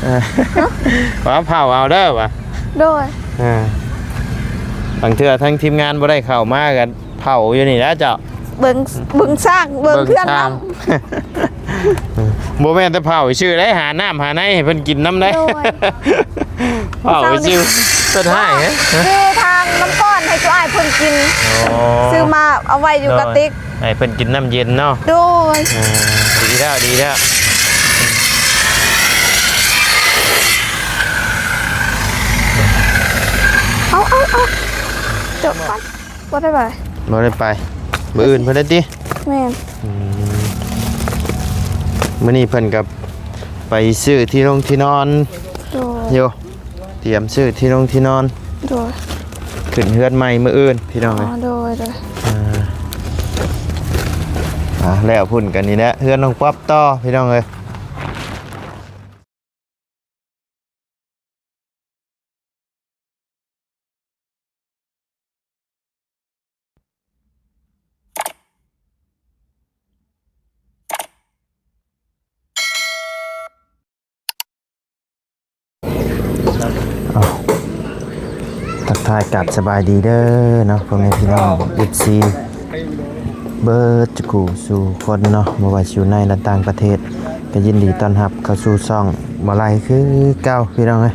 ເອີ ວ່າເຜົາເອົາເດີວ່າ. ໂດຍ. ເອີ ບາງເທື່ອທາງທີມງານບໍ່ໄດ້ເຂົ້າມາກໍເຜົາຢູ່ນີ້ແຫຼະເຈົ້າ. ເບິ່ງ ເບິ່ງຊ້າງ ເບິ່ງເຮືອນນຳ. ບໍ່ແມ່ນແຕ່ເຜົາຊື່ໄດ໋ ຫານ້ຳຫາໃນໃຫ້ເພິ່ນກິນນຳໄດ໋. ໂດຍ. ເຜົາຊື່ເພິ່ນໃຫ້ ຄືທາງນ້ຳກ້ອນໃຫ້ຈຸອ້າຍເພິ່ນກິນ. ອໍ ຊື້ມາເອົາໄວ້ຢູ່ກະຕິກ ໃຫ້ເພິ່ນກິນນ້ຳເຢັນເນາະ. ໂດຍ. ເອີ ດີແລ້ວ ດີແລ້ວ. ເອົາ ເອົາ ເອົາ ຈົບກ່ອນ. ບໍ່ໄດ້ໄປ ບໍ່ໄດ້ໄປ. ມື້ອື່ນເພິ່ນໄດ້ຕິ? ແມ່ນ. ອືມ ມື້ນີ້ເພິ່ນກໍໄປຊື້ທີ່ລົງທີ່ນອນ. ໂດຍ. ຢູ່ ຕຽມຊື້ທີ່ລົງທີ່ນອນ. ໂດຍ. ຂຶ້ນເຮືອນໃໝ່ມື້ອື່ນ ພີ່ນ້ອງເອີຍ. ອໍ ໂດຍ ໂດຍ. ອ່າ ອ່າ ແລ້ວພຸ້ນກັນນີ້ແຫຼະ ເຮືອນນ້ອງປັອບຕໍ່ ພີ່ນ້ອງເອີຍ. ອ້າວ ທັກທາຍກັບສະບາຍດີເດີເນາະ ພໍ່ແມ່ພີ່ນ້ອງ ເອັຟຊີ ເບິດສູ່ຜູ້ສູ່ຄົນເນາະ ບໍ່ວ່າຊິຢູ່ໃນ ແລະ ຕ່າງປະເທດ ກໍຍິນດີຕ້ອນຮັບເຂົ້າສູ່ຊ່ອງບ່າໄລຄືເກົ່າ ພີ່ນ້ອງເອີຍ.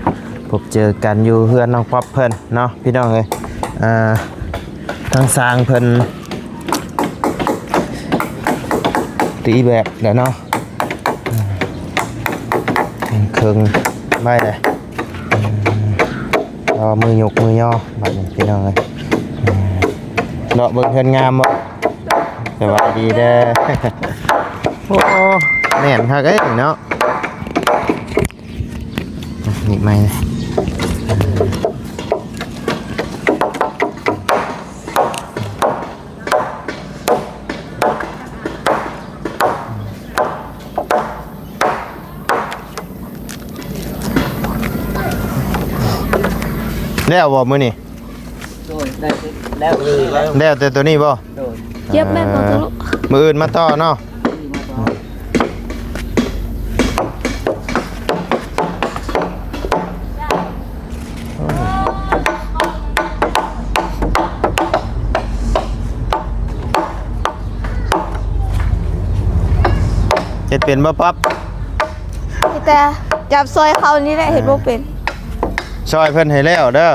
ພົບເຈີກັນຢູ່ເຮືອນນ້ອງປັອບເພິ່ນເນາະ ພີ່ນ້ອງເອີຍ. ອ່າ ທາງຊ່າງເພິ່ນຕີແບບແລ້ວເນາະ ເຄິ່ງໄວ້ແລ້ວ. ລໍມືຍົກມືຍໍບາດນີ້ ພີ່ນ້ອງເອີຍ. ເນາະ ເບິ່ງເຮືອນງາມບໍ່? ສະບາຍດີເດີ. ໂອ້ ແໜ້ນຄັກເອີຍເນາະ. ນີ້ໃໝ່ ແລ້ວບໍ່ມື້ນີ້? ໂດຍ ໄດ້ແລ້ວ ແລ້ວແຕ່ໂຕນີ້ບໍ່? ໂດຍ. ຢຽບແມ່ນບໍ່? ເອີ ໂຕລູກ ມື້ອື່ນມາຕໍ່ເນາະ. ເຮັດເປັນບໍ່ປັອບ? ມີແຕ່ຈັບຊ່ອຍເຂົານີ້ແຫຼະ ເຮັດບໍ່ເປັນ. ຊ່ອຍເພິ່ນໃຫ້ແລ້ວເດີ.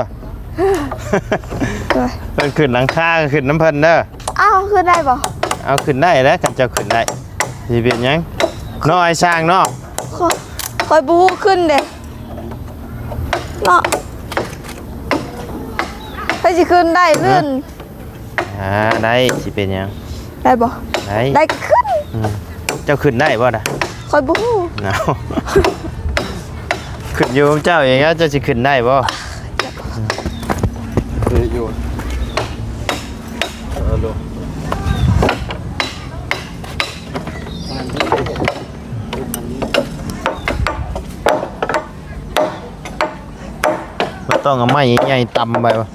ໂດຍ. ເພິ່ນຂຶ້ນຫຼັງຄາ ຂຶ້ນນຳເພິ່ນເດີ. ອ້າວ ຂຶ້ນໄດ້ບໍ່? ເອົາ ຂຶ້ນໄດ້ແຫຼະ ຄັນເຈົ້າຂຶ້ນໄດ້ ຊິເປັນຫຍັງເນາະ ອ້າຍຊ່າງເນາະ. ຂ້ອຍ ຂ້ອຍບໍ່ຮູ້ຂຶ້ນເດ້ເນາະ ໃຜຊິຂຶ້ນໄດ້ລື່ນ. ອ່າ ໄດ້ ຊິເປັນຫຍັງ ໄດ້ບໍ່? ໄດ້ ໄດ້ກໍຂຶ້ນ. ອືມ ເຈົ້າຂຶ້ນໄດ້ບໍ່ນະ? ຂ້ອຍບໍ່ຮູ້. ເອົາ ຂຶ້ນຢູ່ກັບເຈົ້າເອງ ເຈົ້າຊິຂຶ້ນໄດ້ບໍ່? ຄືຢູ່ ເອີ ໂດຍ. ມັນຕ້ອງເອົາໄມ້ໃຫຍ່ໆຕຳໄປວະ.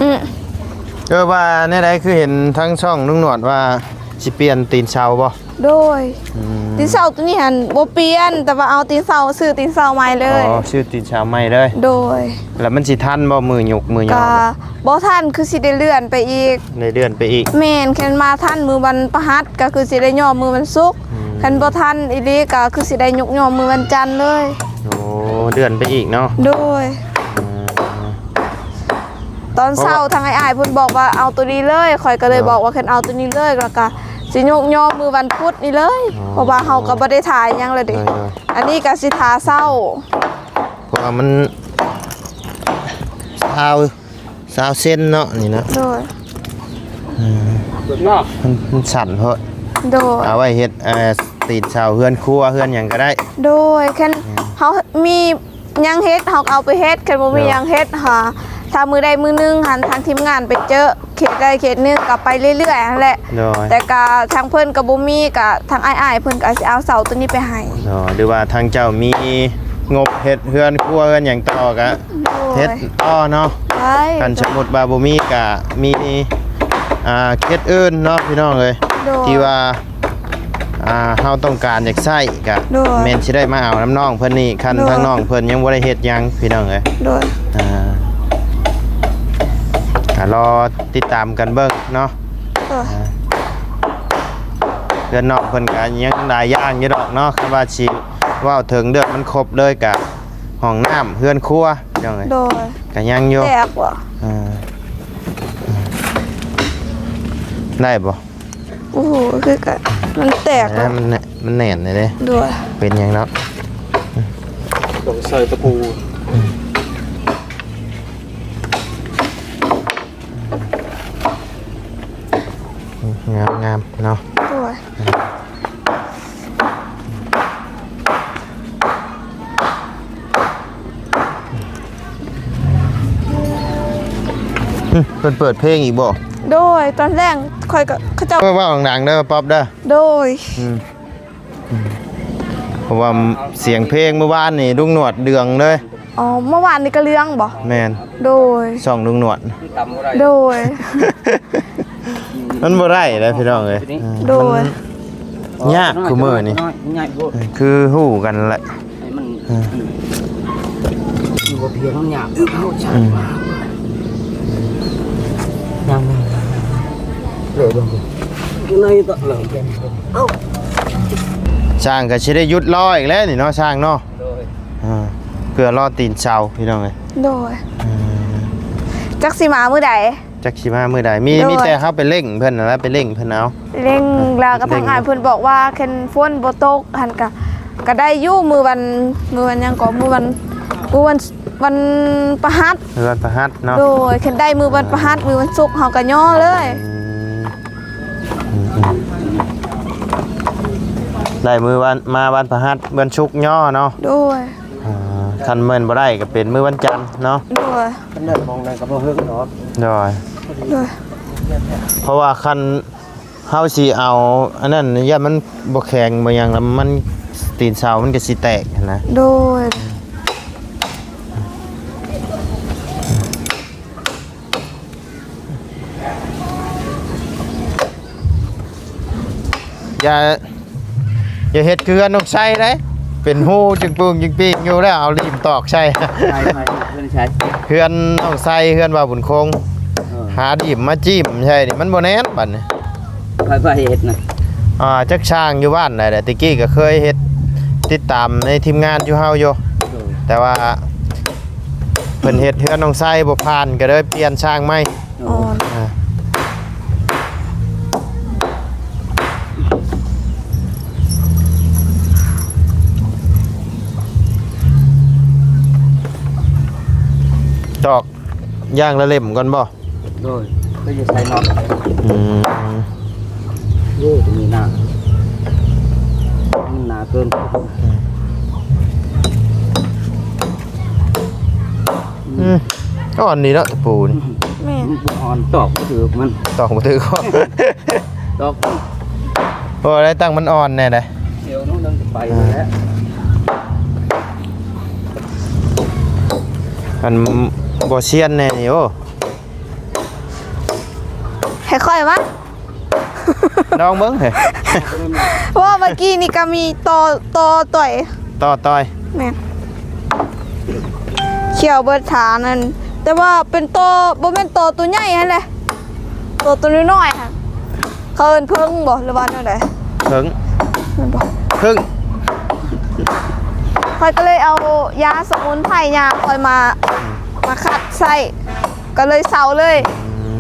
ອືມ ເອີ ວ່າແນວໃດ ຄືເຫັນທາງຊ່ອງລຸງໜວດວ່າຊິປ່ຽນຕີນເສົາບໍ່? ໂດຍ. ອືມ ຕີນເສົາໂຕນີ້ຫັ້ນບໍ່ປ່ຽນ ແຕ່ວ່າເອົາຕີນເສົາ ຊື້ຕີນເສົາໃໝ່ເລີຍ. ອໍ ຊື້ຕີນເສົາໃໝ່ເລີຍ. ໂດຍ. ແລ້ວມັນຊິທັນບໍ່ ມື້ຍົກມື້ຍໍ? ກໍບໍ່ທັນ ຄືຊິໄດ້ເລື່ອນໄປອີກ. ໄດ້ເລື່ອນໄປອີກ. ແມ່ນ ຄັນມາທັນມື້ວັນພະຫັດ ກໍຄືຊິໄດ້ຍໍ້ມື້ວັນສຸກ. ອືມ ຄັນບໍ່ທັນອີ່ຫຼີ ກໍຄືຊິໄດ້ຍົກຍໍ້ມື້ວັນຈັນເລີຍ. ໂອ້ ເລື່ອນໄປອີກເນາະ. ໂດຍ. ອືມ ຕອນເຊົ້າ ເພາະວ່າ ທາງອ້າຍໆເພິ່ນບອກວ່າເອົາໂຕນີ້ເລີຍ ຂ້ອຍກໍເລີຍ ເອີ ບອກວ່າຄັນເອົາໂຕນີ້ເລີຍ ແລ້ວກໍຊິຍົກຍໍ້ມື້ວັນພຸດນີ້ເລີຍ. ອໍ ເພາະວ່າເຮົາກໍບໍ່ໄດ້ຖ່າຍຫຍັງແລ້ວເດ້. ໂດຍໆ ອັນນີ້ກໍຊິຖ້າເຊົ້າ ເພາະວ່າມັນຊາວ ຊາວເຊັນເນາະ ນີ້ເນາະ. ໂດຍ. ອືມ ມັນ ມັນສັ້ນໂພດ. ໂດຍ. ເອົາໄວ້ເຮັດ ເອີ ຕີນເສົາເຮືອນຄົວເຮືອນຫຍັງກໍໄດ້. ໂດຍ. ຄັນ ອືມ ເຮົາມີຫຍັງເຮັດ ເຮົາກໍເອົາໄປເຮັດ ຄັນບໍ່ມີ ໂດຍ ຫຍັງເຮັດຫາ ຖ້າມື້ໃດມື້ໜຶ່ງຫັ້ນ ທາງທີມງານໄປເຈີເຂດໃດເຂດໜຶ່ງ ກໍໄປເລື້ອຍໆຫັ້ນແຫຼະ. ໂດຍ. ແຕ່ກໍທາງເພິ່ນກໍບໍ່ມີ ກໍທາງອ້າຍໆເພິ່ນກໍຊິເອົາເສົາໂຕນີ້ໄປໃຫ້. ໂດຍ. ຫຼືວ່າທາງເຈົ້າມີງົບເຮັດເຮືອນຄົວເຮືອນຫຍັງຕໍ່ ກໍ ໂດຍ ເຮັດຕໍ່ເນາະ. ໄດ້. ຄັນສົມມຸດວ່າບໍ່ມີ ກໍມີ ອ່າ ເຂດອື່ນເນາະພີ່ນ້ອງເອີຍ ໂດຍ ທີ່ວ່າ ອ່າ ເຮົາຕ້ອງການຢາກໃຊ້ກະ ໂດຍ ແມ່ນຊິໄດ້ມາເອົານຳນ້ອງເພິ່ນນີ້ ຄັນ ໂດຍ ທາງນ້ອງເພິ່ນຍັງບໍ່ໄດ້ເຮັດຫຍັງພີ່ນ້ອງເອີຍ ໂດຍ ອ່າ ກະລໍຕິດຕາມກັນເບິ່ງເນາະ ໂດຍ ອ່າ ເຮືອນນ້ອງເພິ່ນກະຍັງຫຼາຍຢ່າງຢູ່ດອກເນາະ ຄັນວ່າຊິເວົ້າເຖິງເລື່ອງມັນຄົບເລີຍກະ ຫ້ອງນ້ຳ ເຮືອນຄົວ ພີ່ນ້ອງເອີຍ ໂດຍ ກະຍັງຢູ່ ແຕກບໍ່? ເອີ ໄດ້ບໍ່? ໂອ້ໂຫ ຄືກັນ ມັນແຕກ ແໜ້ນ ມັນແໜ້ນເດ້ ໂດຍ ເປັນຫຍັງເນາະ ຕ້ອງໃສ່ຕະປູ ງາມໆ ເນາະ ໂດຍ ອືມ ເພິ່ນເປີດເພງອີກບໍ່? ໂດຍ ຕອນແລງຂ້ອຍກໍ ເຂົາເຈົ້າ ເວົ້າດັງໆ ເດີ ປັອບເດີ ໂດຍ ອືມ ອືມ ເພາະວ່າສຽງເພງມື້ວານນີ້ລຸງໜວດເດືອງເລີຍ ອໍ ເມື່ອວານນີ້ກໍເລື່ອງບໍ່? ແມ່ນ ໂດຍ ຊ່ອງລຸງໜວດ ໂດຍ ມັນບໍ່ໄດ້ແລ້ວພີ່ນ້ອງເອີຍ ໂດຍ ມັນຍາກຄຸມື້ນີ້ ຄືຮູ້ກັນແຫຼະ ໃຫ້ມັນ ເອີ ຢູ່ບໍ່ພຽງມັນຍາກ ອືມ ເອົາ ອືມ ຍັງ ຍັງ ເລີຍ ເບິ່ງ ຢູ່ໃນຕະເລີຍ ເອົ້າ ຊ່າງກໍຊິໄດ້ຢຸດລໍອີກແລ້ວນີ້ເນາະ ຊ່າງເນາະ ໂດຍ ອ່າ ເພື່ອລໍຕີນເສົາພີ່ນ້ອງເອີຍ ໂດຍ ອ່າ ຈັກຊິມາມື້ໃດ? ຈັກຊິມາມື້ໃດ ມີ ໂດຍ ມີແຕ່ເຮົາໄປເລັ່ງເພິ່ນຫັ້ນແຫຼະ ໄປເລັ່ງເພິ່ນເອົາ ເລັ່ງ ອ່າ ແລ້ວກໍທາງອ້າຍເພິ່ນບອກວ່າຄັນຝົນບໍ່ຕົກຫັ້ນກະ ກະໄດ້ຢູ່ ມື້ວັນ ມື້ວັນຫຍັງເກາະ ມື້ວັນ ມື້ວັນ ວັນພະຫັດ ມື້ວັນພະຫັດເນາະ ໂດຍ ຄັນໄດ້ມື້ວັນພະຫັດ ອ່າ ມື້ວັນສຸກເຮົາກະຍໍເລີຍ ອືມ ອືມ ໄດ້ມື້ວັນ ມາວັນພະຫັດ ວັນສຸກຍໍເນາະ ໂດຍ ອ່າ ຄັນແມ່ນບໍ່ໄດ້ກໍເປັນມື້ວັນຈັນເນາະ ໂດຍ ຄັນໄດ້ໝ່ອງໃດກໍບໍ່ເຮິງດອກ ໂດຍ ໂດຍ ເພາະວ່າຄັນເຮົາຊິເອົາອັນນັ້ນ ຢ້ານມັນບໍ່ແຂງບໍ່ຫຍັງ ແລ້ວມັນ ຕີນເສົາມັນກໍຊິແຕກຫັ້ນນະ ໂດຍ ຢ່າ ຢ່າເຮັດຄືເຮືອນນ້ອງໄຊເດ້ ເປັນຮູຈຶ່ງປຶງຈຶ່ງປີງຢູ່ ແລ້ວເອົາຫຼີ້ມຕອກໃສ່ ໃຜໆ ເຮືອນໃຜ? ເຮືອນນ້ອງໄຊ ເຮືອນວ່າບຸນຄົງ ເອີ ຫາຫຼີ້ມມາຈິ້ມໃສ່ນີ້ ມັນບໍ່ແໜ້ນບັດນີ້ ໃຜ ໃຜເຮັດນະ? ອ່າ ຈັກຊ່າງຢູ່ບ້ານໃດແຫຼະ ແຕ່ກີ້ກໍເຄີຍເຮັດ ຕິດຕາມໃນທີມງານຢູ່ເຮົາຢູ່ ໂດຍ ແຕ່ວ່າເພິ່ນເຮັດເຮືອນນ້ອງໄຊບໍ່ຜ່ານ ກໍເລີຍປ່ຽນຊ່າງໃໝ່ ອໍ ອ່າ ຕອກຢ່າງລະເຫຼັ້ມກ່ອນບໍ່? ໂດຍ ກໍຈະໃສ່ນັອດ ອືມ ໂອ້ ຕົວນີ້ໜາ ມັນໜາເກີນ ອືມ ອືມ ອ່ອນດີເນາະຕະປູນີ້ ແມ່ນ ມັນບໍ່ອ່ອນ ຕອກບໍ່ຖືກມັນ ຕອກບໍ່ຖືກ ຕອກ ໂອ້ ໄດ້ຕັ້ງມັນອ່ອນແດ່ໃດ ດຽວໜ້ອຍໜຶ່ງກໍໄປແລ້ວ ອັນບໍ່ຊຽນແດ່ນີ້ ໂອ້ ໃຫ້ຂ້ອຍມາ ລອງເບິ່ງເຮີ້ຍ ເພາະວ່າເມື່ອກີ້ນີ້ກໍມີຕໍ່ ຕໍ່ຕ່ອຍ ຕໍ່ຕ່ອຍ ແມ່ນ ຂຽວເບິດຖານນັ້ນ ແຕ່ວ່າເປັນຕໍ່ ບໍ່ແມ່ນຕໍ່ຕົວໃຫຍ່ຫັ້ນແຫຼະ ຕໍ່ຕົວນ້ອຍໆຫັ້ນ ເຂົາເອີ້ນເຜິ້ງບໍ່ ຫຼືວ່າແນວໃດ? ເຜິ້ງ ແມ່ນບໍ່? ເຜິ້ງ ຂ້ອຍກໍເລີຍເອົາຢາສະໝຸນໄພຍ່າຂ້ອຍມາ ມາຂັດໃຊ້ ກໍເລີຍເຊົາເລີຍ ອືມ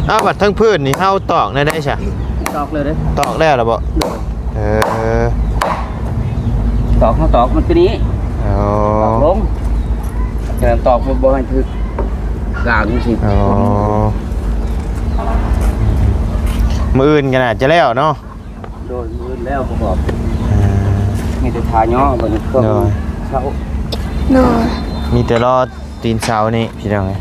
ເອົາ ບັດທັງພື້ນນີ້ເຮົາຕອກແນວໃດຊະ? ຕອກເລີຍເດ້ ຕອກແລ້ວລະບໍ່? ໂດຍ ເອີ ຕອກ ເຮົາຕອກມັນຄືນີ້ ອໍ ຕອກລົງ ແຕ່ຕອກບໍ່ ບໍ່ໃຫ້ຖືກກາງຈັ່ງຊີ້ ອໍ ມື້ອື່ນກໍໜ້າຈະແລ້ວເນາະ ໂດຍ ມື້ອື່ນແລ້ວປະກອບ ອ່າ ມີແຕ່ທາຍໍບັດນີ້ ໂດຍ ເຊົ້າ ໂດຍ ມີແຕ່ລໍ ຕີນເສົານີ້ພີ່ນ້ອງເອີຍ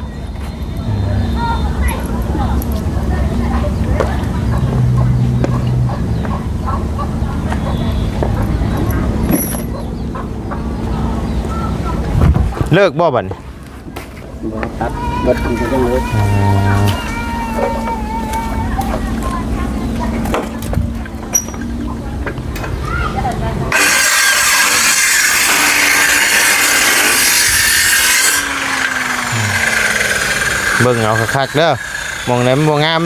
ເລີກບໍ່ບັດນີ້? ບໍ່ຕັດເບິດ ມັນກໍຍັງເລີກ. ເບິ່ງເອົາຄັກໆເດີ ໝ່ອງໃດມັນບໍ່ງາມ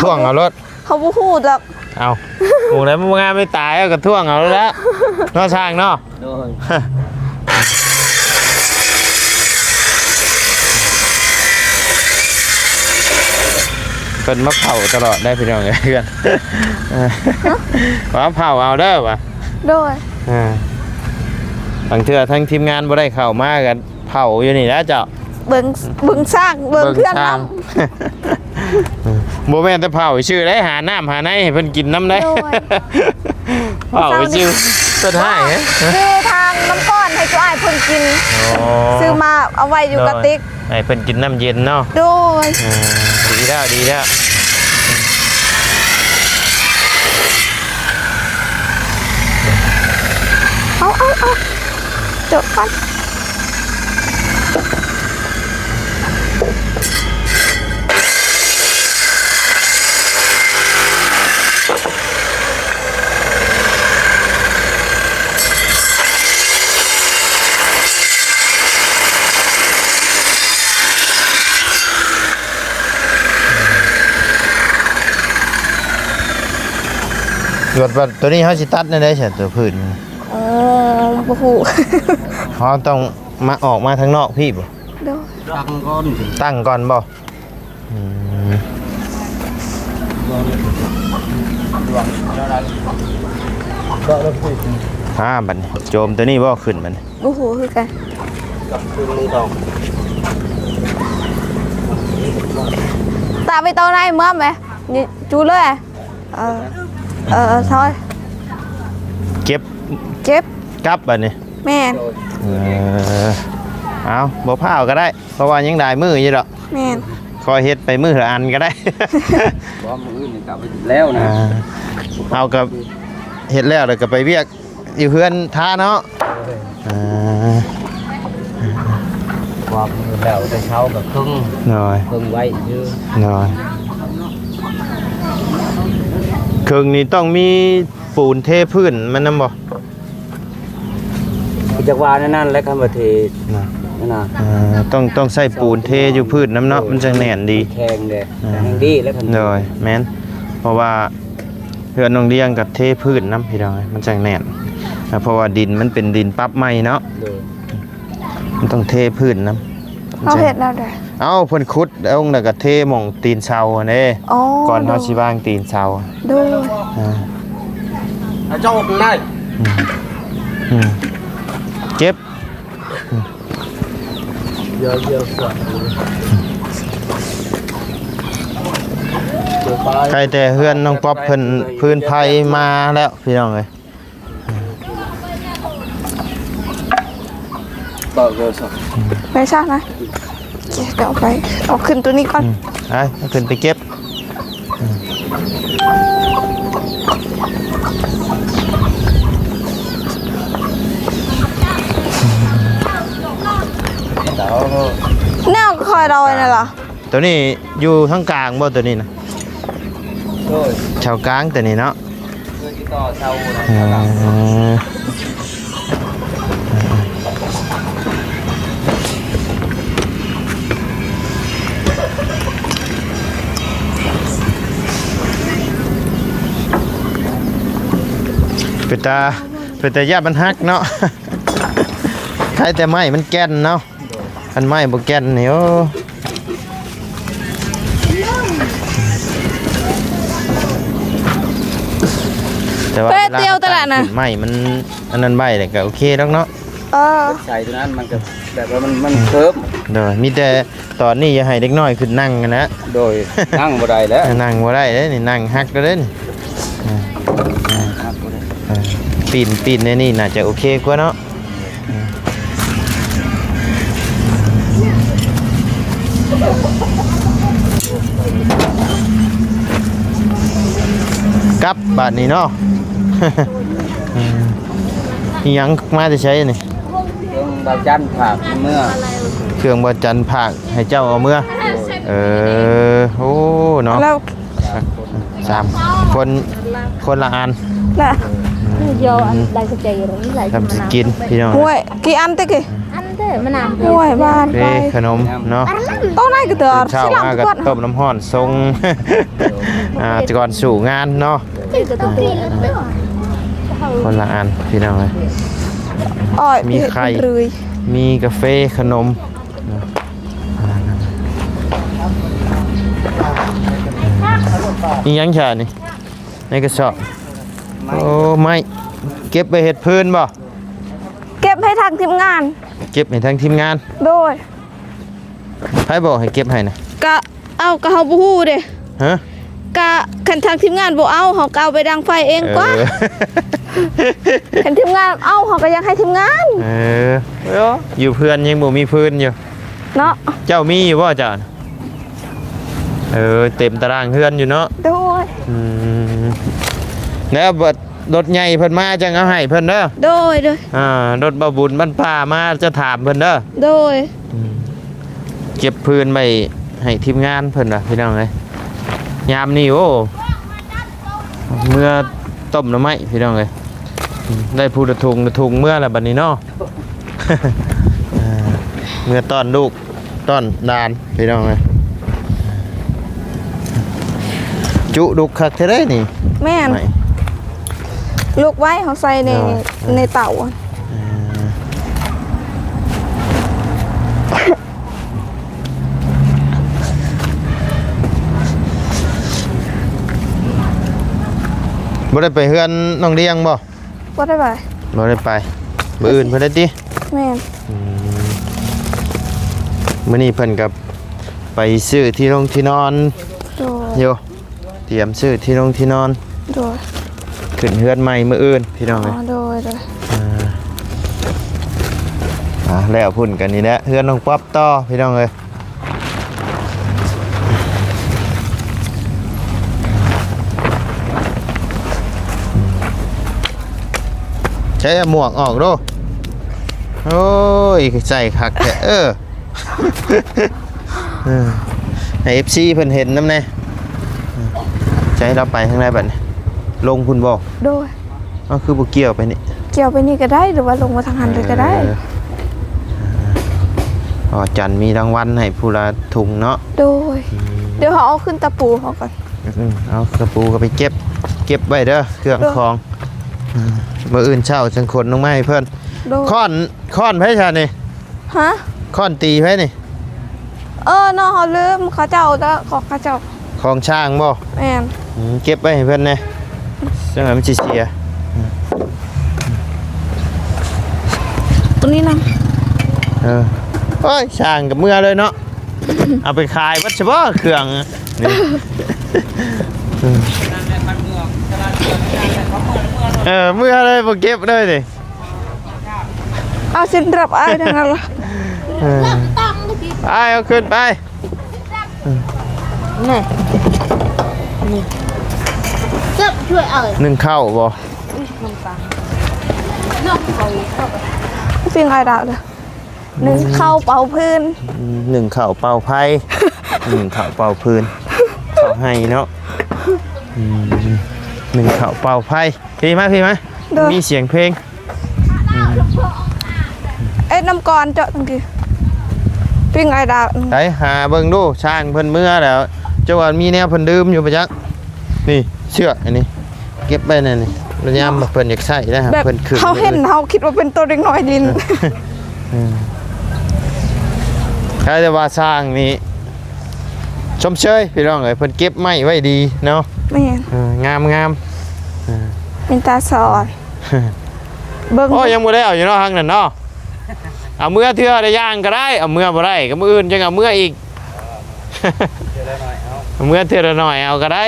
ຖ້ວງເອົາໂລດ. ເຮົາບໍ່ຮູ້ດອກ. ເອົ້າ ໝ່ອງໃດມັນບໍ່ງາມໄປຕາຍ ເອົາກະຖ້ວງເອົາແລ້ວເນາະ ຊ່າງເນາະ. ໂດຍ ເພິ່ນມາເຝົ້າຕະຫຼອດໄດ໋ພີ່ນ້ອງເອີຍ ເພື່ອນ ເອີ ວ່າເຝົ້າເອົາເດີວ່າ. ໂດຍ ເອີ ບາງເທື່ອທັງທີມງານບໍ່ໄດ້ເຂົ້າມາກະ ເຝົ້າຢູ່ນີ້ແຫຼະເຈົ້າ ເບິ່ງ ເບິ່ງຊ້າງ ເບິ່ງເຮືອນນຳ. ບໍ່ແມ່ນແຕ່ເຝົ້າຊື່ໄດ໋ ຫານ້ຳຫາໃນໃຫ້ເພິ່ນກິນນຳໄດ໋. ໂດຍ ເຝົ້າຊື່ເພິ່ນໃຫ້ ຄືທາງນ້ຳກ້ອນໃຫ້ຈຸອ້າຍເພິ່ນກິນ. ອໍ ຊື້ມາເອົາໄວ້ຢູ່ກະຕິກ ໃຫ້ເພິ່ນກິນນ້ຳເຢັນເນາະ. ໂດຍ ເອີ ດີແລ້ວ ດີແລ້ວ. ເອົາ ເອົາ ເອົາ ຈົບກ່ອນ. ບັດ ບັດໂຕນີ້ເຮົາຊິຕັດແນວໃດຊະ ໂຕພືດມັນ? ອໍ ບໍ່ຮູ້ ເຮົາຕ້ອງມາ ອອກມາທາງນອກພີ້ບໍ່? ໂດຍ ຕັ້ງກ່ອນ ຕັ້ງກ່ອນບໍ່? ອືມ ອ່າ ບັດນີ້ໂຈມໂຕນີ້ບໍ່ຂຶ້ນບັດນີ້? ບໍ່ຮູ້ຄືກັນ. ຕາໄປເຕົາໃນເມືອແມະ ຢູ່ ຈູເລີຍ. ເອີ ເອີ ເອີ ຊອຍ ເກັບ ເກັບ ກັບບັດນີ້. ແມ່ນ ເອີ ເອົາ ບໍ່ພ້າວກໍໄດ້ ເພາະວ່າຍັງຫຼາຍມື້ຢູ່ດອກ. ແມ່ນ ຄ່ອຍເຮັດໄປມື້ລະອັນກໍໄດ້. ບໍ່ ມື້ອື່ນນີ້ກໍໄປແລ້ວນະ. ອ່າ ເຮົາກໍເຮັດແລ້ວ ແລ້ວກໍໄປວຽກຢູ່ເຮືອນທ່າເນາະ. ເອີ ອ່າ ວ່າມື້ແລ້ວແຕ່ເຊົ້າກໍເຄິ່ງ ໂດຍ ເຄິ່ງໄວ້ຊື່ ໂດຍ. ເຄິ່ງນີ້ຕ້ອງມີປູນເທພື້ນມັນນຳບໍ່? ກໍຈັກວ່າແນວນັ້ນແຫຼະ ຄັນວ່າເທນະ ນັ້ນນະ. ເອີ ຕ້ອງ ຕ້ອງໃຊ້ປູນເທຢູ່ພື້ນນຳເນາະ ໂດຍ ມັນຈັ່ງແໜ້ນດີ ແຂງເດ້. ອ່າ ແຂງດີແລ້ວຄັນ ໂດຍ ແມ່ນ ເພາະວ່າ ເຮືອນນ້ອງລຽງກໍເທພື້ນນຳ ພີ່ນ້ອງເອີຍ ມັນຈັ່ງແໜ້ນ. ເພາະວ່າດິນມັນເປັນດິນປັບໃໝ່ເນາະ ໂດຍ ມັນຕ້ອງເທພື້ນນຳ. ເຮົາເຮັດແນວໃດ? ເອົ້າ ເພິ່ນຂຸດລົງແລ້ວກໍເທໝ່ອງຕີນເສົາຫັ້ນເດ້. ອໍ ກ່ອນເຮົາ ໂດຍ ຊິວາງຕີນເສົາ. ໂດຍ ອ່າ ເຈົ້າອອກໄດ້. ອືມ ອືມ ເກັບ. ໃກ້ແຕ່ເຮືອນນ້ອງປັອບເພິ່ນ ພື້ນໄພມາແລ້ວ ພີ່ນ້ອງເອີຍ. ໄປຊະນະ ເກັບເອົາໄປ ເອົາຂຶ້ນໂຕນີ້ກ່ອນ. ອືມ ໄປ ເອົາຂຶ້ນໄປເກັບ. ແນວຂ້ອຍເດົາໄວ້ນັ້ນລະ ໂຕນີ້ຢູ່ທາງກາງບໍ່ ໂຕນີ້ນະ? ໂດຍ ແຖວກາງໂຕນີ້ເນາະ. ເອີ ເປັນຕາ ເປັນຕາຢ້ານມັນຫັກເນາະ. ໃຄ່ແຕ່ໄມ້ມັນແກ່ນເນາະ. ຄັນໄມ້ບໍ່ແກ່ນນີ້ ໂອ້ ແຕ່ວ່າເວລາເຮົາຕັ້ງຂຶ້ນໄມ້ມັນອັນນັ້ນໄວ້ແລ້ວກໍໂອເຄດອກເນາະ. ເອີ ໃສ່ຕົວນັ້ນມັນກໍແບບວ່າມັນ ມັນເພີ່ມ. ໂດຍ ມີແຕ່ຕອນນີ້ຢ່າໃຫ້ເດັກນ້ອຍຂຶ້ນນັ່ງຫັ້ນນະ. ໂດຍ ນັ່ງບໍ່ໄດ້ແລ້ວ ນັ່ງບໍ່ໄດ້ເດ້ນີ້ ນັ່ງຫັກແລ້ວເດ້ນີ້. ເອີ ປີນ ປີນໃນນີ້ໜ້າຈະໂອເຄກວ່າເນາະ. ກັບບາດນີ້ເນາະ. ອີຫຍັງມາແຕ່ໃສນີ້? ບ່າວຈັນຝາກເມືອ ເຄື່ອງບ່າວຈັນຝາກໃຫ້ເຈົ້າເອົາເມືອ. ເອີ ໂອ້ ເນາະ ແລ້ວ ສາມຄົນ ຄົນລະອັນ ລະ ອືມ ດຽວອັນໃດກະເຈ ທຳຊິກິນພີ່ນ້ອງ. ໂອ້ຍ ກີ່ອັນເຕະກີ່ ອັນເຕະ ມະນາວ ໂອ້ຍ ບ້ານໄປ ເອີ ຂະໜົມເນາະ ໂຕໄນກະເຕີ ເຊົ້າມາກະຕົ້ມນ້ຳຮ້ອນສົ່ງ ອ່າ ກ່ອນສູ່ງານເນາະ. ຄົນລະອັນພີ່ນ້ອງເອີຍ ອ້ອຍ ມີໄຂ່ ມີກາເຟ ຂະໜົມ ອີ່ຫຍັງຊະນີ້ ໃນກະສອບ? ໂອ້ ໄມ້ ເກັບໄປເຮັດຟືນບໍ່? ເກັບໃຫ້ທາງທີມງານ ເກັບໃຫ້ທາງທີມງານ. ໂດຍ ໃຜບອກໃຫ້ເກັບໃຫ້ນະ? ກະ ເອົ້າ ກະເຮົາບໍ່ຮູ້ເດ້. ຮະ? ກະຄັນທາງທີມງານບໍ່ເອົາ ເຮົາກະເອົາໄປດັງໄຟເອງກວ່າ. ເອີ ຄັນທີມງານເອົາ ເຮົາກະຢາກໃຫ້ທີມງານ. ເອີ ເອີ ຢູ່ເພື່ອນຍັງບໍ່ມີຟືນຢູ່ເນາະ. ເຈົ້າມີຢູ່ບໍ່ເຈົ້າ? ເອີ ເຕັມຕາລາງເຮືອນຢູ່ເນາະ. ໂດຍ ອືມ ແລ້ວບັດລົດໃຫຍ່ເພິ່ນມາຈັ່ງເອົາໃຫ້ເພິ່ນເດີ. ໂດຍ ໂດຍ ອ່າ ລົດບ່າວບຸນບ້ານປ່າມາຈະຖາມເພິ່ນເດີ. ໂດຍ ອືມ ເກັບຟືນໄວ້ໃຫ້ທີມງານເພິ່ນວ່າພີ່ນ້ອງເອີຍ. ຍາມນີ້ ໂອ້ ເມືອຕົ້ມໜໍ່ໄມ້ພີ່ນ້ອງເອີຍ. ອືມ ໄດ້ຜູ້ລະຖົງລະຖົງເມືອລະບັດນີ້ເນາະ. ເອີ ເມືອຕ້ອນລູກ ຕ້ອນຫຼານພີ່ນ້ອງເອີຍ. ຈຸດຸກຄັກແທ້ເດ້ນີ້. ແມ່ນ ລຸກໄວ້ເຮົາໃສ່ໃນ ໃນເຕົາ. ບໍ່ໄດ້ໄປເຮືອນນ້ອງດຽງບໍ່? ບໍ່ໄດ້ໄປ ບໍ່ໄດ້ໄປ. ມື້ອື່ນເພິ່ນໄດ້ຕິ? ແມ່ນ ອືມ ມື້ນີ້ເພິ່ນກະໄປຊື້ທີ່ລົງທີ່ນອນ. ໂດຍ ຢູ່ ຕຽມຊື້ທີ່ລົງທີ່ນອນ. ໂດຍ ຂຶ້ນເຮືອນໃໝ່ມື້ອື່ນພີ່ນ້ອງເອີຍ. ອໍ ໂດຍ ໂດຍ ອ່າ ອ່າ ແລ້ວພຸ້ນກະນີ້ແຫຼະ ເຮືອນນ້ອງປັອບຕໍ່ພີ່ນ້ອງເອີຍ. ໃຊ້ໝວກອອກດູ. ໂອ້ຍ ໃສ່ຄັກແທ້. ເອີ ເອີ ໃຫ້ເອັຟຊີເພິ່ນເຫັນນຳແດ່. ຈະໃຫ້ລາວໄປທາງໃດບັດນີ້? ລົງພຸ້ນບໍ່? ໂດຍ ເອົາ ຄືບໍ່ກ່ຽວໄປນີ້? ກ່ຽວໄປນີ້ກະໄດ້ ຫຼືວ່າລົງມາທາງຫັ້ນເລີຍກະໄດ້. ເອີ ອໍ ຈັນມີລາງວັນໃຫ້ຜູ້ລະຖົງເນາະ. ໂດຍ ອືມ ດຽວເຮົາເອົາຂຶ້ນຕະປູເຮົາກ່ອນ. ອືມ ເອົາຕະປູກະໄປເກັບ ເກັບໄວ້ເດີ ເຄື່ອງຂອງ. ໂດຍ ອືມ ມື້ອື່ນເຊົ້າຈັ່ງຂົນລົງມາໃຫ້ເພິ່ນ. ໂດຍ ຄ້ອນ ຄ້ອນໃຜຊະນີ້? ຮະ? ຄ້ອນຕີໃຜນີ້? ເອີ ນ້ອງເຮົາລືມ ເຂົາເຈົ້າເດີ ຂອງເຂົາເຈົ້າ. ຂອງຊ່າງບໍ່? ແມ່ນ ອືມ ເກັບໄວ້ໃຫ້ເພິ່ນແດ່ ຈັ່ງໃດມັນຊິເສຍ. ອືມ ໂຕນີ້ນຳ. ເອີ ໂອ້ຍ ຊ່າງກະເມືອເລີຍເນາະ. ເອົາໄປຂາຍເບິດຊະບໍ່ເຄື່ອງນີ້? ເອີ ເມືອເລີຍ ບໍ່ເກັບເລີຍນີ້. ເອົາ ຊິນຮັບອ້າຍທາງນັ້ນລະ. ເອີ ອ້າຍເອົາຂຶ້ນໄປ. ນີ້ ນີ້ ເກັບຊ່ວຍເອົາ. ໜຶ້ງເຂົ້າບໍ່? ປີ້ງອ້າຍດາວເດີ. ໜຶ້ງເຂົ້າເປົ່າຟືນ ອືມ ໜຶ້ງເຂົ້າເປົ່າໄຟ ໜຶ້ງເຂົ້າເປົ່າຟືນ ເຂົ້າໄຮ່ເນາະ. ອືມ ໜຶ້ງເຂົ້າເປົ່າໄຟ. ພີ້ມາ ພີ້ມາ. ໂດຍ ມີສຽງເພງ. ອືມ ເອັດນ້ຳກ່ອນເຈາະຈັ່ງຊີ້ ປີ້ງອ້າຍດາວ. ໄປຫາເບິ່ງດູ ຊ່າງເພິ່ນເມືອແລ້ວ ເຈົ້າວ່າມີແນວເພິ່ນດື່ມຢູ່ປະຈັກ. ນີ້ ເຊືອກອັນນີ້ ເກັບໄວ້ໃນນີ້ ລະຍາມເພິ່ນຢາກໃຊ້ໄດ້ ແບບເພິ່ນຂຶ້ນ ເຮົາເຫັນ ເຮົາຄິດວ່າເປັນໂຕເດັກນ້ອຍຫຼິ້ນ. ເອີ ໃຄ່ແຕ່ວ່າຊ່າງນີ້ຊົມເຊີຍພີ່ນ້ອງເອີຍ ເພິ່ນເກັບໄມ້ໄວ້ດີເນາະ. ແມ່ນ ເອີ ງາມໆ. ເອີ ເປັນຕາສອນ ເບິ່ງ. ໂອ້ ຍັງບໍ່ໄດ້ເອົາຢູ່ເນາະ ທາງນັ້ນເນາະ. ເອົາເມືອເທື່ອລະຢ່າງກະໄດ້ ເອົາເມືອບໍ່ໄດ້ກະມື້ອື່ນຈັ່ງເອົາເມືອອີກ. ເອົາເມືອເທື່ອລະໜ້ອຍເອົາກະໄດ້.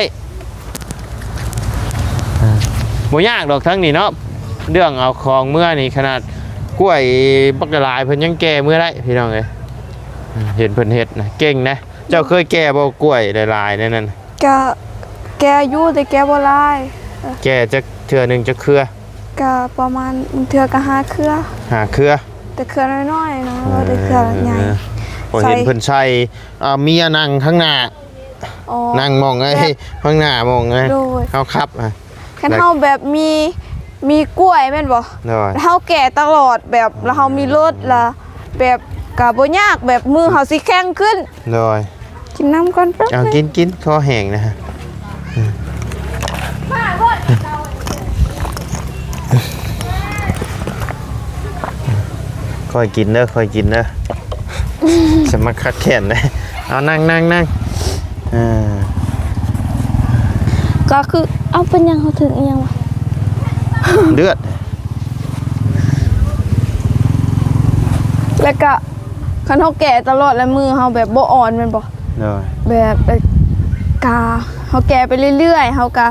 ບໍ່ຍາກດອກທາງນີ້ເນາະ ເລື່ອງເອົາຂອງເມືອນີ້ ຂະໜາດກ້ວຍບັກຫຼາຍໆ ເພິ່ນຍັງແກ່ເມືອໄດ້ພີ່ນ້ອງເອີຍ. ເຫັນເພິ່ນເຮັດນະ ເກັ່ງນະ. ເຈົ້າເຄີຍແກ່ບໍ່ ກ້ວຍຫຼາຍໆແນວນັ້ນ? ກະແກ່ຢູ່ ແຕ່ແກ່ບໍ່ຫຼາຍ. ແກ່ຈັກເທື່ອໜຶ່ງຈັກເຄືອ? ກະປະມານ ເທື່ອກະຫ້າເຄືອ. ຫ້າເຄືອ. ແຕ່ເຄືອນ້ອຍໆນະ ບໍ່ໄດ້ເຄືອໃຫຍ່. ເອີ ຂ້ອຍເຫັນເພິ່ນໃສ່ ເອີ ເມຍນັ່ງຂ້າງໜ້າ ອໍ ນັ່ງໝ່ອງໄອ້ ແບບ ຂ້າງໜ້າໝ່ອງໄອ້ ໂດຍ ເຮົາຂັບ ຄັນເຮົາແບບມີ ມີກ້ວຍແມ່ນບໍ່? ໂດຍ ແລ້ວເຮົາແກ່ຕະຫຼອດ ແບບ ແລ້ວເຮົາມີລົດ ແລ້ວແບບກະບໍ່ຍາກ ແບບມືເຮົາຊິແຂງຂຶ້ນ. ໂດຍ ກິນນ້ຳກ່ອນແປັບ ເອົາ ໜຶ່ງ ກິນ ກິນ ຄໍແຫ້ງນະ. ຄ່ອຍກິນເດີ ຄ່ອຍກິນເດີ ສະມັກຄັດແຄ້ນເດີ. ເອົາ ນັ່ງ ນັ່ງ ນັ່ງ ເອີ ກໍຄື ເອົາ ເປັນຫຍັງເຮົາຖືກອີຫຍັງວະ? ເລືອດ ແລ້ວກະ ຄັນເຮົາແກ່ຕະຫຼອດແລ້ວມືເຮົາແບບບໍ່ອ່ອນແມ່ນບໍ່? ໂດຍ ແບບ ແບບກະເຮົາແກ່ໄປເລື້ອຍໆ ເຮົາກະ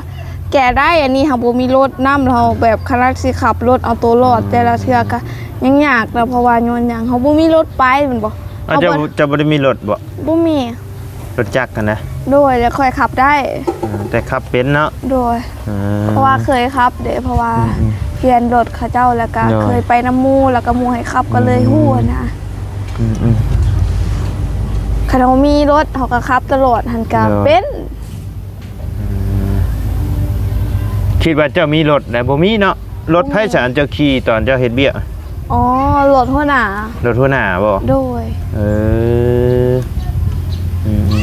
ແກ່ໄດ້. ອັນນີ້ເຮົາບໍ່ມີລົດນຳ ເຮົາແບບຂະໜາດຊິຂັບລົດເອົາໂຕລອດ ອືມ ແຕ່ລະເທື່ອກະຍັງຍາກນະ ເພາະວ່າຍ້ອນຫຍັງ ເຮົາບໍ່ມີລົດໄປແມ່ນບໍ່? ເອົາ ເຈົ້າ ເຮົາບໍ່ ເຈົ້າບໍ່ໄດ້ມີລົດບໍ່? ບໍ່ມີ. ລົດຈັກຫັ້ນນະ? ໂດຍ ແລ້ວຂ້ອຍຂັບໄດ້. ເອີ ແຕ່ຂັບເປັນເນາະ? ໂດຍ ເອີ ເພາະວ່າເຄີຍຂັບເດ້ ເພາະວ່າ ອືມໆ ປ່ຽນລົດເຂົາເຈົ້າ ແລ້ວກະ ໂດຍ ເຄີຍໄປນຳໝູ່ ແລ້ວກະໝູ່ໃຫ້ຂັບ ອືມ ກໍເລີຍຮູ້ຫັ້ນນະ. ອືມໆ ຄັນເຮົາມີລົດເຮົາກໍຂັບຕະຫຼອດຫັ້ນກະ ໂດຍ ເປັນ. ອືມ ຄິດວ່າເຈົ້າມີລົດແຕ່ບໍ່ມີເນາະ? ລົດໃຜ ອືມ ສະ ອັນເຈົ້າຂີ່ຕອນເຈົ້າເຮັດວຽກ? ອໍ ລົດຫົວໜ້າ. ລົດຫົວໜ້າບໍ່? ໂດຍ ເອີ ອືມໆ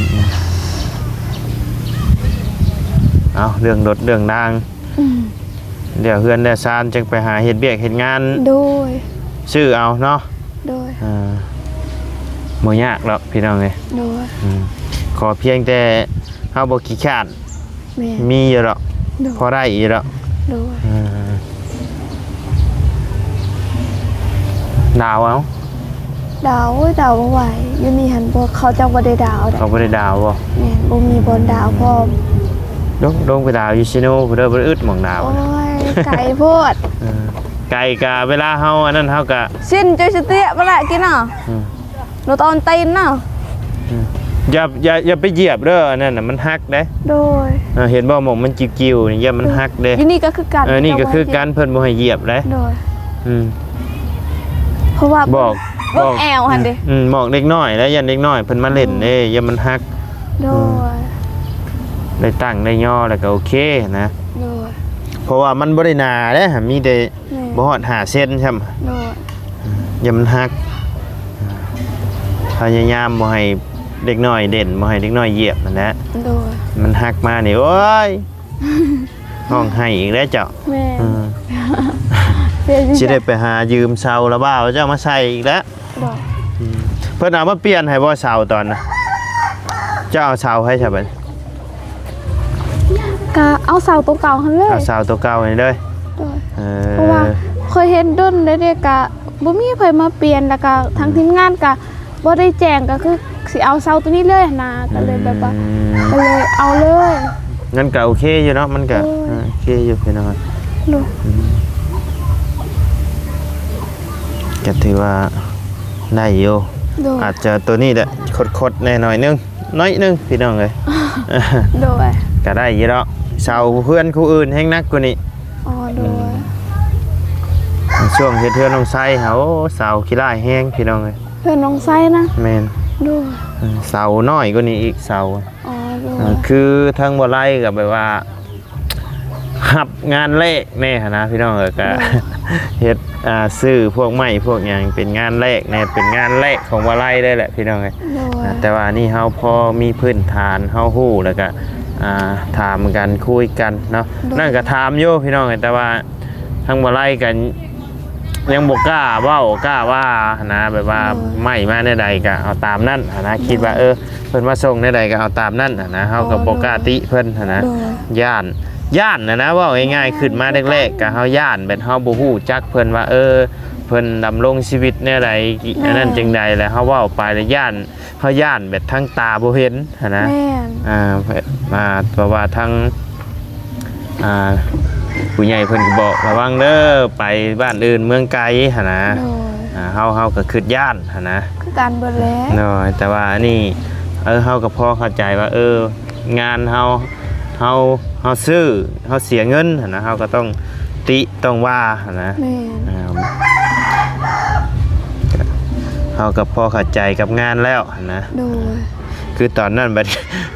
ໆ ເອົາ ເລື່ອງລົດເລື່ອງລາງ ອືມ ແລ້ວເຮືອນແລ້ວຊານ ຈັ່ງໄປຫາເຮັດວຽກເຮັດງານ ໂດຍ ຊື້ເອົາເນາະ? ໂດຍ ເອີ ບໍ່ຍາກດອກພີ່ນ້ອງເອີຍ. ໂດຍ ອືມ ຂໍພຽງແຕ່ເຮົາບໍ່ຂີ້ຄ້ານ ແມ່ນ ມີຢູ່ດອກ ໂດຍ ພໍໄດ້ຢູ່ດອກ. ໂດຍ ເອີ ດາວເອົາ ດາວ ໂອ້ຍ ດາວບໍ່ໄຫວ ຢູ່ນີ້ຫັ້ນບໍ່ ເຂົາເຈົ້າບໍ່ໄດ້ດາວໃດ. ເຂົາບໍ່ໄດ້ດາວບໍ່? ແມ່ນ ບໍ່ມີບ່ອນດາວພ້ອມ. ລົງ ລົງໄປດາວຢູ່ເຊໂນພຸ້ນເດີ ບໍ່ໄດ້ອຶດໝ່ອງດາວ. ໂອ້ຍ ໄກໂພດ. ເອີ ໄກກະເວລາເຮົາອັນນັ້ນເຮົາກະ ຊິ້ນຈຸສະເຕຍບໍ່ລະກິນເນາະ. ອືມ ລົດອອນຕີນເນາະ. ອືມ ຢ່າ ຢ່າ ຢ່າໄປຢຽບເດີ ອັນນັ້ນນະມັນຫັກເດ້. ໂດຍ ເອີ ເຫັນບໍ່ ໝ່ອງມັນກິ້ວໆນີ້ ຢ້ານມັນຫັກເດ້. ຢູ່ນີ້ກໍຄືກັນ ເອີ ນີ້ກໍຄືກັນ ເພິ່ນບໍ່ໃຫ້ຢຽບເດ້. ໂດຍ ອືມ ເພາະວ່າບອກ ບອກ ບອກແອວຫັ້ນເດ້. ອືມ ບອກເດັກນ້ອຍແລ້ວ ຢ້ານເດັກນ້ອຍເພິ່ນມາຫຼິ້ນເດ້ ໂດຍ ຢ້ານມັນຫັກ. ໂດຍ ອືມ ໄດ້ຕັ້ງໄດ້ຍໍແລ້ວກໍໂອເຄນະ. ໂດຍ ເພາະວ່າມັນບໍ່ໄດ້ໜາເດ້ ມີແຕ່ ແມ່ນ ບໍ່ຮອດຫ້າເຊັນຊ້ຳ. ໂດຍ ຢ້ານມັນຫັກ ພະຍາຍາມບໍ່ໃຫ້ເດັກນ້ອຍຫຼິ້ນ ບໍ່ໃຫ້ເດັກນ້ອຍຢຽບຫັ້ນແຫຼະ. ໂດຍ ມັນຫັກມານີ້ ໂອ້ຍ ຮ້ອງໄຫ້ອີກແລ້ວເຈົ້າ. ແມ່ນ ອືມ ຊິໄດ້ໄປຫາຢືມເສົາລະບ່າວເຈົ້າມາໃສ່ອີກແລ້ວ. ໂດຍ ອືມ ເພິ່ນເອົາມາປ່ຽນໃຫ້ບໍ່ເສົາຕອນນະ? ເຈົ້າເອົາເສົາໃຫ້ຊະບັດ? ກະເອົາເສົາໂຕເກົ່າຫັ້ນເລີຍ. ເອົາເສົາໂຕເກົ່ານີ້ເລີຍ. ໂດຍ ເອີ ເພາະວ່າຂ້ອຍເຫັນດົນແລ້ວເດ້ ກະບໍ່ມີໃຜມາປ່ຽນ ແລ້ວກະທາງ ອືມ ທີມງານກະບໍ່ໄດ້ແຈ້ງ ກະຄືຊິເອົາເສົາໂຕນີ້ເລີຍຫັ້ນນະ ກະເລີຍແບບວ່າ ອືມ ກະເລີຍເອົາເລີຍ. ນັ້ນກະໂອເຄຢູ່ເນາະ ມັນກະ ໂດຍ ເອີ ໂອເຄຢູ່ພີ່ນ້ອງ. ໂດຍ ອືມ ກະຖືວ່າໄດ້ຢູ່. ໂດຍ ອາດຈະໂຕນີ້ແຫຼະ ຄົດໆແດ່ໜ້ອຍໜຶ່ງ ໜ້ອຍໜຶ່ງພີ່ນ້ອງເອີຍ. ໂດຍ ກະໄດ້ຢູ່ດອກ ເສົາເຮືອນຜູ້ອື່ນແຮງໜັກກວ່ານີ້. ອໍ ໂດຍ ອືມ ຊ່ວງເຮັດເຮືອນນ້ອງໄຊຫັ້ນ ໂອ້ ເສົາຂີ້ຮ້າຍແຮງພີ່ນ້ອງເອີຍ. ເຮືອນນ້ອງໄຊນະ? ແມ່ນ ໂດຍ ເອີ ເສົານ້ອຍກວ່ານີ້ອີກເສົາ. ອໍ ໂດຍ ເອີ ຄືທາງບໍ່ໄລກໍແບບວ່າ ຮັບງານແລກແດ່ຫັ້ນນະພີ່ນ້ອງເອີຍ ກະ ໂດຍ ເຮັດ ອ່າ ຊື້ພວກໄມ້ພວກຫຍັງເປັນງານແລກແດ່ ເປັນງານແລກຂອງວາໄລເລີຍແຫຼະພີ່ນ້ອງເອີຍ. ໂດຍ ອ່າ ແຕ່ວ່າອັນນີ້ເຮົາພໍມີພື້ນຖານ ເຮົາຮູ້ແລ້ວກະ ອ່າ ຖາມກັນ ຄຸຍກັນເນາະ. ໂດຍ ນັ້ນກະຖາມຢູ່ພີ່ນ້ອງເອີຍ ແຕ່ວ່າທາງວາໄລກະ ຍັງບໍ່ກ້າເວົ້າກ້າວ່າຫັ້ນນະ ແບບວ່າ ໂດຍ ໄມ້ມາແນວໃດກໍເອົາຕາມນັ້ນຫັ້ນນະ. ໂດຍ ຄິດວ່າ ເອີ ເພິ່ນມາສົ່ງແນວໃດກໍເອົາຕາມນັ້ນຫັ້ນນະ ເຮົາກໍ ອໍ ບໍ່ກ້າ ໂດຍ ຕິເພິ່ນຫັ້ນນະ. ໂດຍ ຢ້ານ ຢ້ານຫັ້ນນະ ເວົ້າງ່າຍໆ ຂຶ້ນມາແລກໆ ກໍເຮົາຢ້ານ ແບບເຮົາບໍ່ຮູ້ຈັກເພິ່ນວ່າ ເອີ ເພິ່ນດຳລົງຊີວິດແນວໃດ ແມ່ນ ອັນນັ້ນຈັ່ງໃດ ແລ້ວເຮົາເວົ້າໄປແລ້ວຢ້ານ ເຮົາຢ້ານແບບທາງຕາບໍ່ເຫັນຫັ້ນນະ. ແມ່ນ ອ່າ ແບບ ອ່າ ເພາະວ່າທາງ ອ່າ ຜູ້ໃຫຍ່ເພິ່ນກໍບອກລະວັງເດີ ໄປບ້ານອື່ນເມືອງໄກຫັ້ນນະ. ໂດຍ ອ່າ ເຮົາ ເຮົາກໍຄິດຢ້ານຫັ້ນນະ ຄືກັນເບິດແຫຼະ. ໂດຍ ແຕ່ວ່າອັນນີ້ ເອີ ເຮົາກໍພໍເຂົ້າໃຈວ່າ ເອີ ງານເຮົາ ເຮົາ ເຮົາຊື້ ເຮົາເສຍເງິນຫັ້ນນະ ເຮົາກໍຕ້ອງຕິ ຕ້ອງວ່າຫັ້ນນະ. ແມ່ນ ອ່າ ເຮົາກໍພໍເຂົ້າໃຈກັບງານແລ້ວຫັ້ນນະ ໂດຍ ຄືຕອນນັ້ນບັດ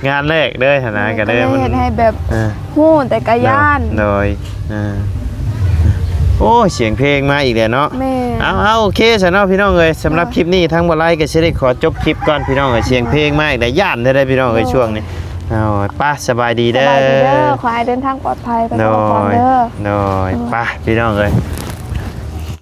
ງານແລກເລີຍຫັ້ນນະ ໂດຍ ກໍເລີຍ ກໍເລີຍມັນ ເຮັດໃຫ້ແບບ ເອີ ຮູ້ແຕ່ກໍຢ້ານ ໂດຍ ເອີ ໂອ້ ສຽງເພງມາອີກແລ້ວເນາະ ແມ່ນ ເອົາ ເອົາ ໂອເຄຊະເນາະພີ່ນ້ອງເອີຍ ສຳລັບ ໂດຍ ຄລິບນີ້ທາງບໍ່ໄລກໍຊິໄດ້ຂໍຈົບຄລິບກ່ອນພີ່ນ້ອງເອີຍ ສຽງເພງມາອີກແລ້ວ ຢ້ານແທ້ໆພີ່ນ້ອງເອີຍ ໂດຍ ຊ່ວງນີ້ ເອົາ ໄປ ສະບາຍດີເດີ ສະບາຍດີເດີ ຂໍໃຫ້ເດີນທາງປອດໄພ ໄປ ໂດຍ ຂໍພອນເດີ ໂດຍ ໂດຍ ໄປ ພີ່ນ້ອງເອີຍ